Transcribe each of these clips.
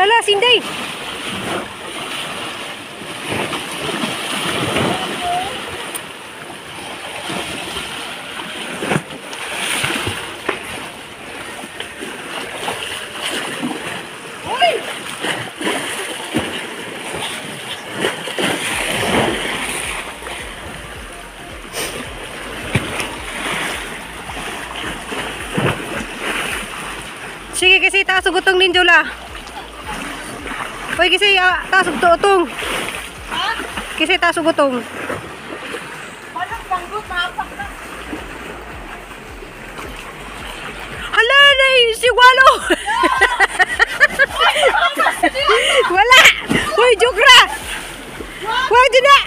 Sala, sinday. Sige kasi taas og utong ninjo la. Oy kasi taas og utong. Ha? Kasi taas og utong. Parang banggot maapak na. Hala na si Walo. Wala. Uy, joke ra. Wag din na.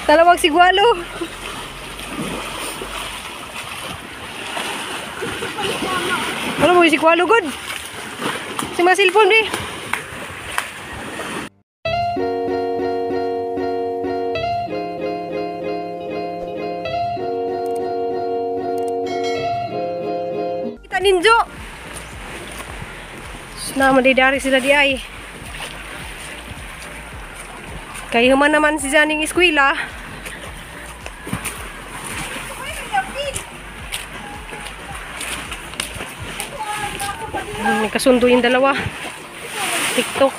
Talawag si Gualo. Wala mo si Gualo good. Si mga cellphone di. Kita ninjo. Na madidari sila di ay. Kay human naman si Janing eskwela. Nagkasundo yung dalawa. TikTok.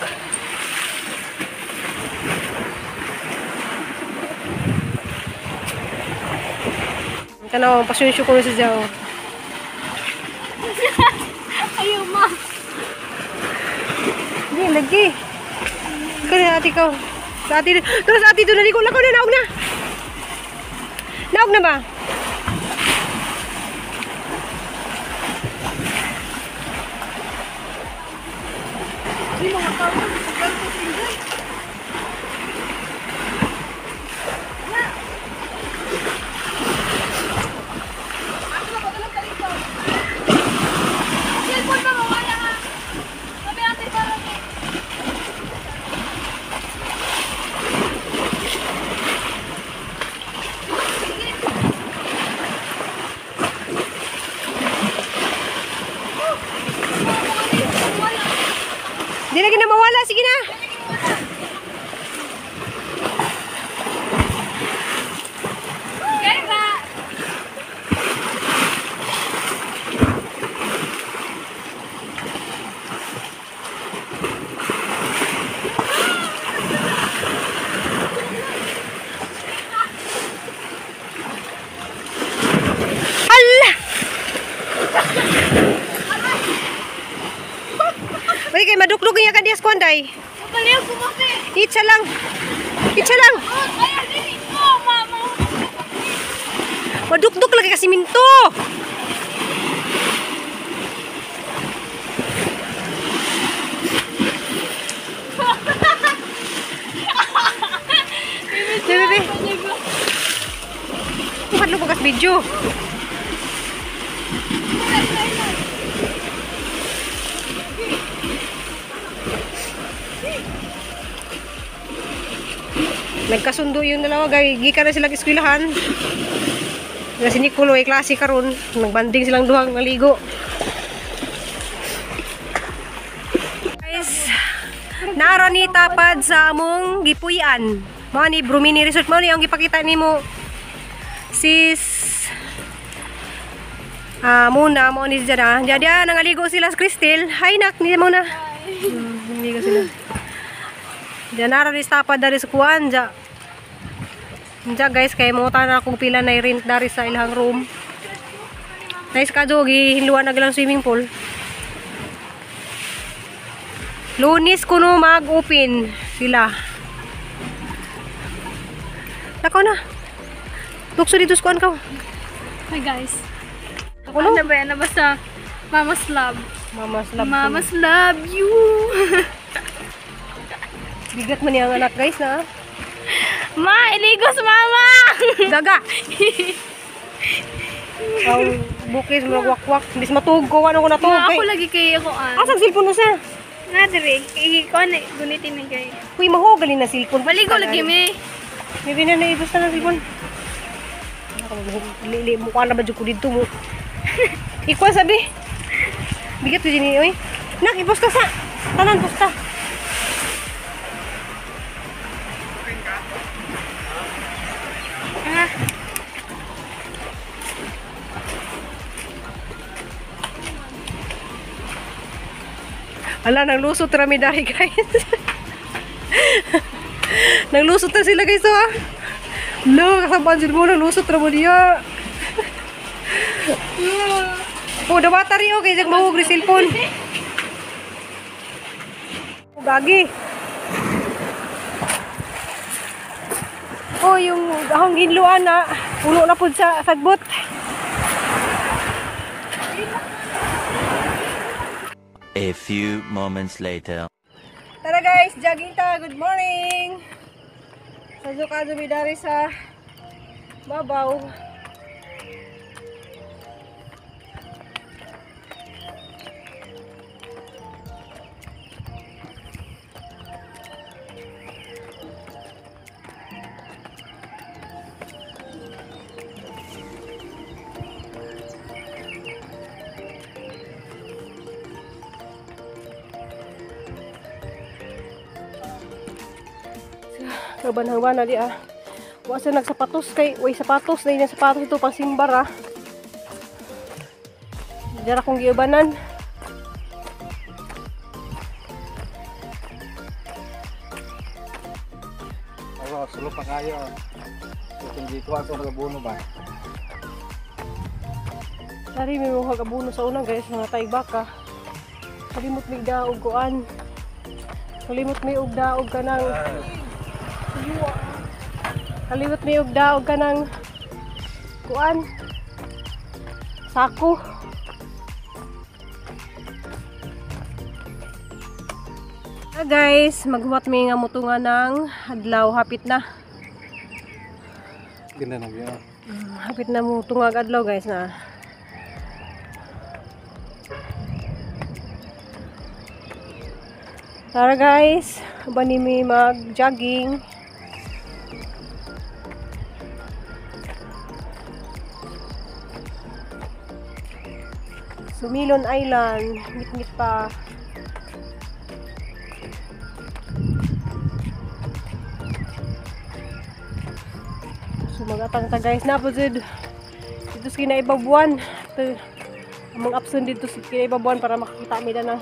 Tanaw, pasensyo ko na si Jao. Ayaw, ma. Hindi, lagi. Kaya ate ko. Sa ate, pero sa ate doon, naligo na ko na, naog na. Naog na ba? Hindi, mga tao, pagkalpot enjoy. Cellphone ba mawala ha? Sabi ate parang eh. Hindi lagi na mawala, sige na. Kaya ba? Hala! Uy, kay maduklog niya ka diyas kuanday. Mabaliw kumaki. Itsa lang. Itsa lang. Oh, ayaw dili ko, mama. Madukduk lagi ka siminto. Bebe, bebe. Hadlo ko kas video. Nagkasundo yung dalawa, gay gikan na silang eskwelahan. Na si Nicolo ay klase karon, nagbanding silang duhang naligo. Guys, nara ni tapad sa among gipuy-an. Mao ni Brumini Resort, mao ni ang gipakita nimo sis muna mao ni siya na. Diya nangaligo sila sa Cristel. Hi nak, ni mo na. Nangaligo sila. Diya nara ni tapad dari sa kuan diya. Diya guys, kay mo na kung pila na rent dari sa ilang room. Nice ka jo, gihinluan na ilang swimming pool. Lunes kuno mag-open sila. Lakaw na. Tukso dito sa kuan ka. Hi guys. Ako no? Ano ba yan? Basta Mama's love. Mama's love. Mama's love you. Bigat man niyang anak guys na. Ma, iligos mama. Gaga. Ang bukis mo wakwak. Bis matug ko ano ko natug. Ma, ako lagi kay ako an. Asang cellphone mo sa? Na dire, kay ko na gunitin ni kay. Uy, mahugalin na cellphone. Maligo lagi mi. Maybe na naibos na ng cellphone. Lili, mukha na ba dyan ko dito mo? Ikuha sabi. Bigat ko din oy. Nak, ibusta sa. Tanan, busta. Ah. Ala, nanglusot rami dari guys. Nanglusot na sila guys, ah. Lo, kasabaan sila mo, nanglusot ra mo niya. Oh, dawata rin, okay, jag mahug rin cellphone. Oh, gagi. Oh, yung ahong ginluan na, puno na pud sa sagbot. A few moments later. Tara guys, jogging ta. Good morning. Sa Zukado mi dari sa babaw. Kabanhawa na di ah. Wa sa nagsapatos kay way sapatos na yung sapatos ito pang simbar ah. Dara kong giubanan. Ako, sulo pa kayo. Kung hindi ko ako nagabuno ba? Dari may mga abuno sa una guys, mga taig baka. Kalimot may daog kuan. Kalimot may og daog ka ng Kalimot may og daog ka ng kuan. Sako. Ah, guys, maghuwat mi nga mutunga ng adlaw, hapit na. Ganda na yun. Hapit na mutunga ang adlaw guys na. Tara guys, bani mi mag-jogging. Sumilon Island, ngit-ngit pa. So magatang ta guys na po jud. Dito sa kinaibabuan. Among absent dito sa kinaibabuan para makakita mi na ng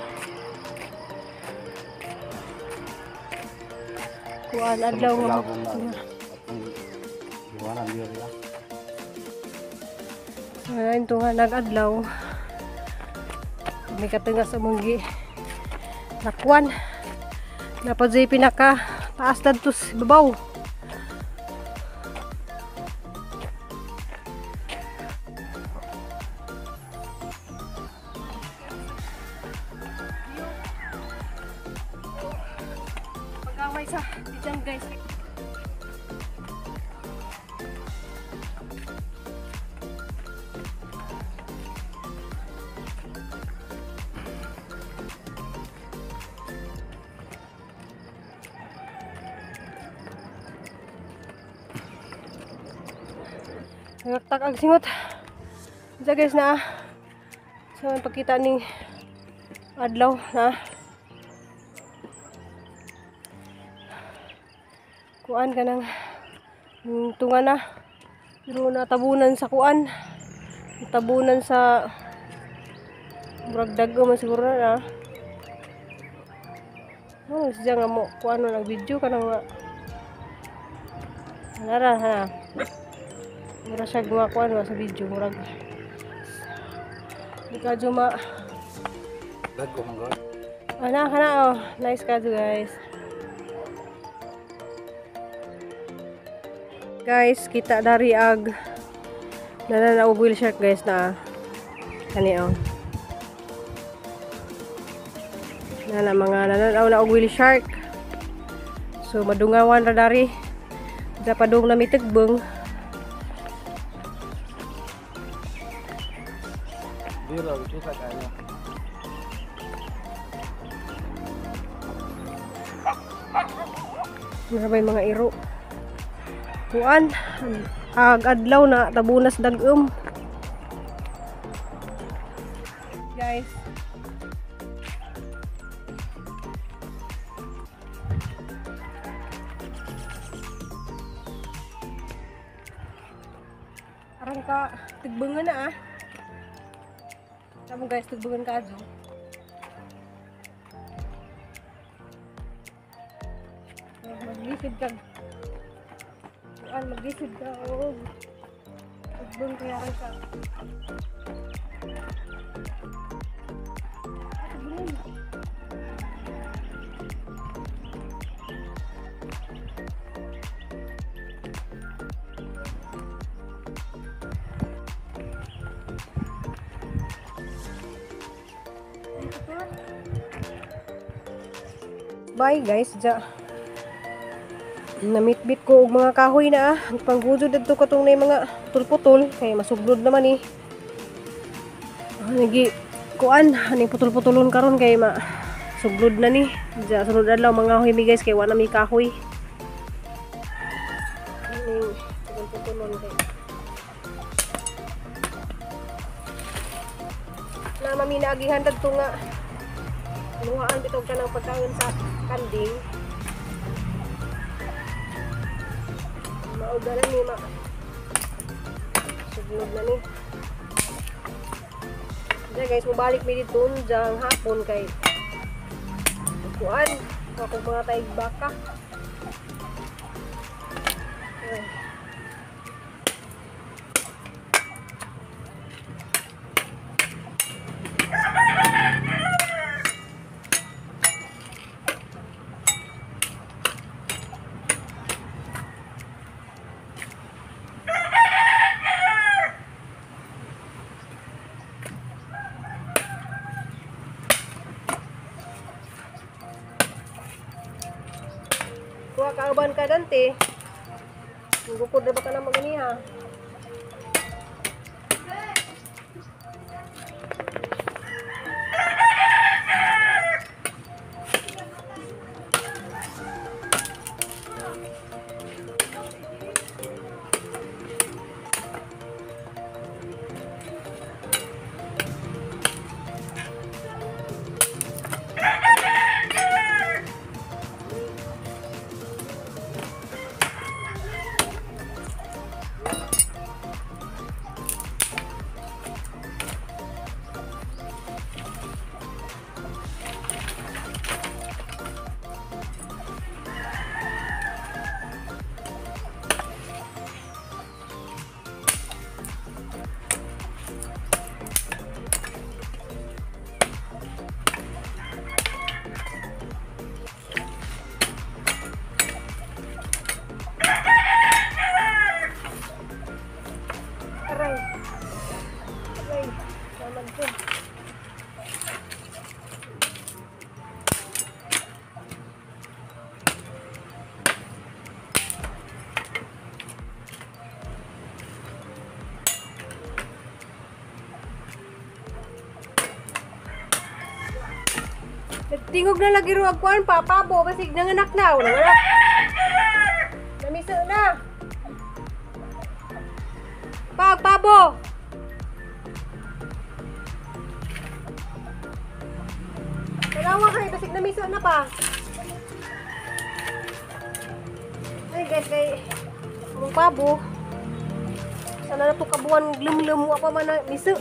kuan adlaw nga Ngayon to nga nag-adlaw. May katunga sa munggi lakwan. Napad jay pinaka taas dadto sa babaw. Pag-away sa diyan guys. Nagtak ang singot. Diyan guys na. So pagkita ning adlaw na. Kuan ka ng tunga na. Pero natabunan sa kuan. Natabunan sa murag dago man siguro na. Oh, siya nga mo kuan no nag-video ka nang nara ha. Mura siya gumakuan sa video murag. Di ka juma. Dago man god. Ana kana oh, nice ka guys. Guys, kita dari ag nananaw whale shark guys na kani oh. Nana mga nananaw na og whale shark. So madungawan ra dari. Sa padung na mitigbong. Diro kita kayo. Mura mga iro. Kuan ag adlaw na tabunas dag-um. Guys. ka tigbangan na ah. Tamo guys, tigbangan ka adyo. Maglisod ka. Kuan, maglisod ka. Oo. Tigbang kaya ka siya. Tigbangan. Bye guys, ja. Namitbit ko og mga kahoy na ah. Ang panggudod didto katong nay mga putol-putol kay masuglod naman eh. Nagi kuan aning putol-putulon karon kay ma suglod na ni. Ja sunod adlaw mga kahoy mi guys kay wa na mi kahoy. Aning putol-putulon kay na mami naagihan didto nga nuhaan bitaw ka ng pagkaon sa kanding. Mauga na ni ma. Suglod na ni. Diyan guys, mubalik mi dito diyang hapon kay kuan ako mga taig baka. Ay. Kuha kauban ka dante. Gukod na ba ka na maganiha? Aray. Aray. Naman ko. Nagtingog na lagi ruag kuan papabo basig nanganak na nanganak. Namiso na. Pag pabo. Tanawa kay basig namiso na pa. Ay guys kay among pabo. Sana na to kabuan glumlum wa pa man na miso.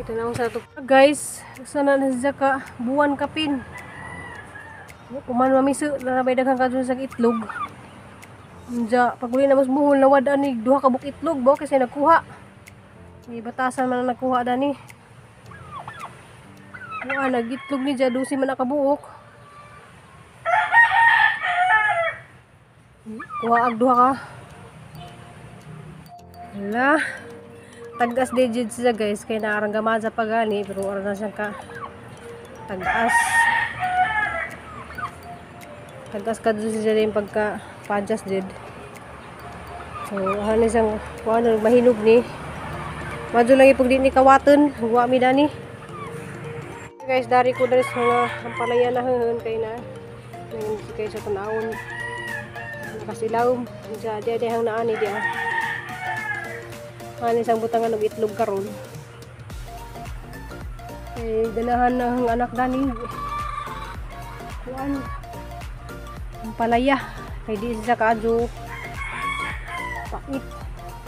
Ito na ang sa ito. Guys, sana na siya ka buwan kapin. Kuman mamiso na nabay daghang kadto sa itlog. Unja, pag uli na mas buhol nawad ani duha ka buk itlog bo kasi nagkuha. May batasan man ang nagkuha dani. Wa nagitlog ni ja 12 man nakabuok. Kuha ag duha ka. Hala. Tagas digit siya guys kay naarang gamaza pa gani pero ara na siyang ka tagas. Tagas ka dun siya din pagka pajas did. So ano siyang kuan mahinog ni. Madyo lang ipag di ni kawaton, huwa mi dani. Guys, dari ko dari sa mga ampalaya na hanggang kay na. Ngayon kay sa tanawon. Nakasilaw. Diya, diya, diya hang naani diya. Ani sang butangan og itlog karon. Eh, ganahan na ang anak dani. Kuan. Ampalaya. Kay di siya kaadyo. Pait.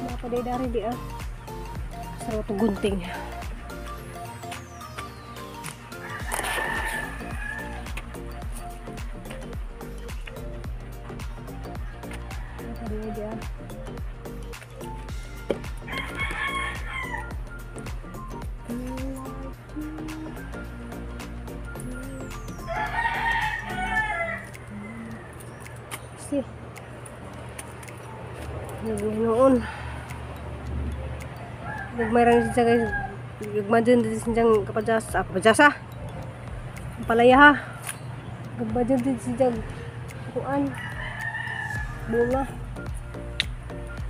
Mapaday dari diya. Sarap ito gunting. Si. Noon. Gagmay ra siya guys. Gagmay din siyang kapajas, kapajasa. Palaya ha. Gagmay din siya kuan. Bunga.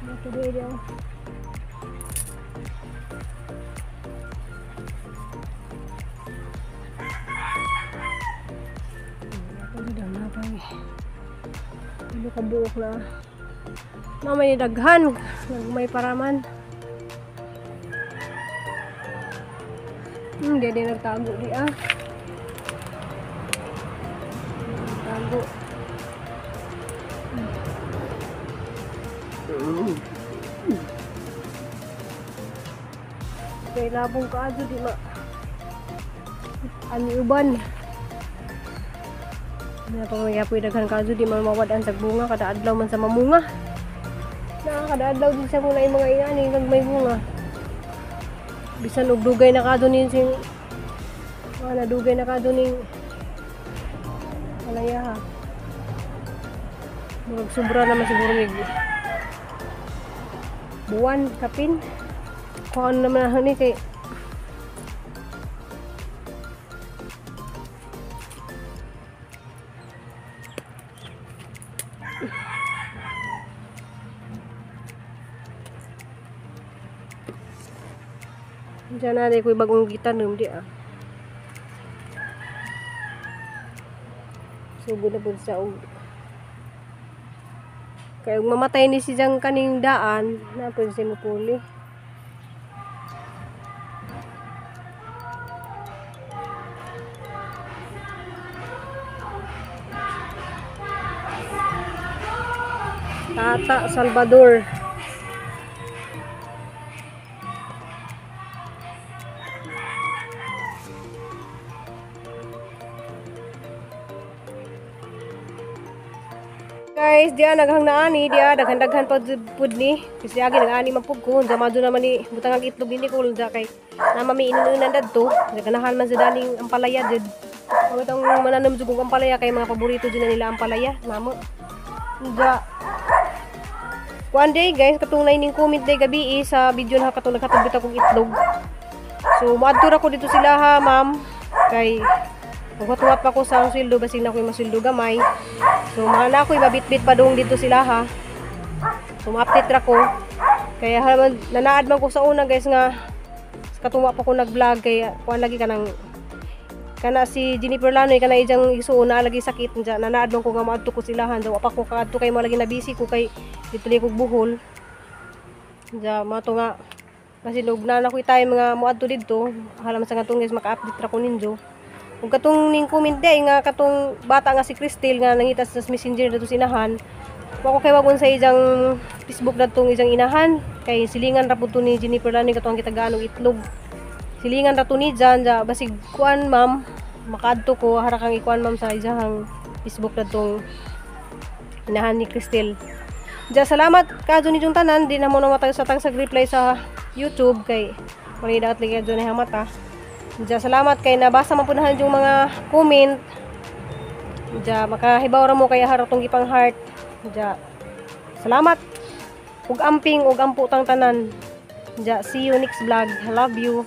Ito dia. Ito dia na pa. Ilo ka buok na. Mamay daghan, nagmay paraman. Hindi din nagtago di ah. Nagtago. Kay labong kaadyo di ma. Ani uban. Na pangyapoy daghan kaadyo di man mawad-an sa bunga kada adlaw man sa mamunga. Na kada adlaw din sa muna yung mga inani may bunga. Bisan og dugay na kadto ning sing mga nadugay na kadto ning palaya ha. Murag sobra naman siguro mig buwan kapin. Kuan naman na ni kay diyan na ko'y bagong gitanom di ah. Sugod na po siya og kay og mamatay ni siyang kaning daan na po siya mupuli. Tata Salvador. Guys, diya naghang naani, diya daghan-daghan pa pud ni. Kasi agi nag-ani man pud ko, unsa man naman ni butang ang itlog dinhi ko unsa kay namami inunan dadto. Naganahan man sa daning ampalaya jud. Ang mananom jud kong ampalaya kay mga paborito jud na nila ampalaya, namo. Unsa one day guys, katong ning comment day gabi sa video na katong naghatod akong itlog. So moadto ra ko dito sila ha, ma'am. Kay magwat-wat pa ko sa sweldo basig na ko'y masweldo gamay. So mga na ako'y mabitbit pa dong dito sila ha. So ma-update ra ko. Kaya nanaad man ko sa una guys nga katong wa pa ko nag-vlog kaya kuan lagi kanang kana si Jennifer Lanoy kana ijang isuuna lagi sakit unsa nanaad man ko nga moadto ko sila ha. Wa pa ko kaadto kay mo lagi na busy ko kay dito li kog buhol. Unsa mato nga kasi lugna na ko'y time nga moadto didto. Halam sa ngatong guys maka-update ra ko ninyo. Kung katong ning comment day nga katong bata nga si Cristel nga nangita sa messenger dito sinahan. Wa ko kay wag sa ijang Facebook datong ijang inahan kay silingan ra pud to ni Jennifer Lanoy katong gitagaan og itlog. Silingan ra to ni jan ja basig kuan ma'am makaadto ko hara kang ikuan ma'am sa ijang Facebook datong inahan ni Cristel. Ja salamat kadto ni tanan di na mo na matag sa tang sa reply sa YouTube kay wala daat lagi adto na mata. Ja salamat kay nabasa man punahan yung mga comment. Ja makahibaw ra mo kay harap tong gipang heart. Ja salamat ug amping ug ampo tang tanan. Ja, see you next vlog. I love you.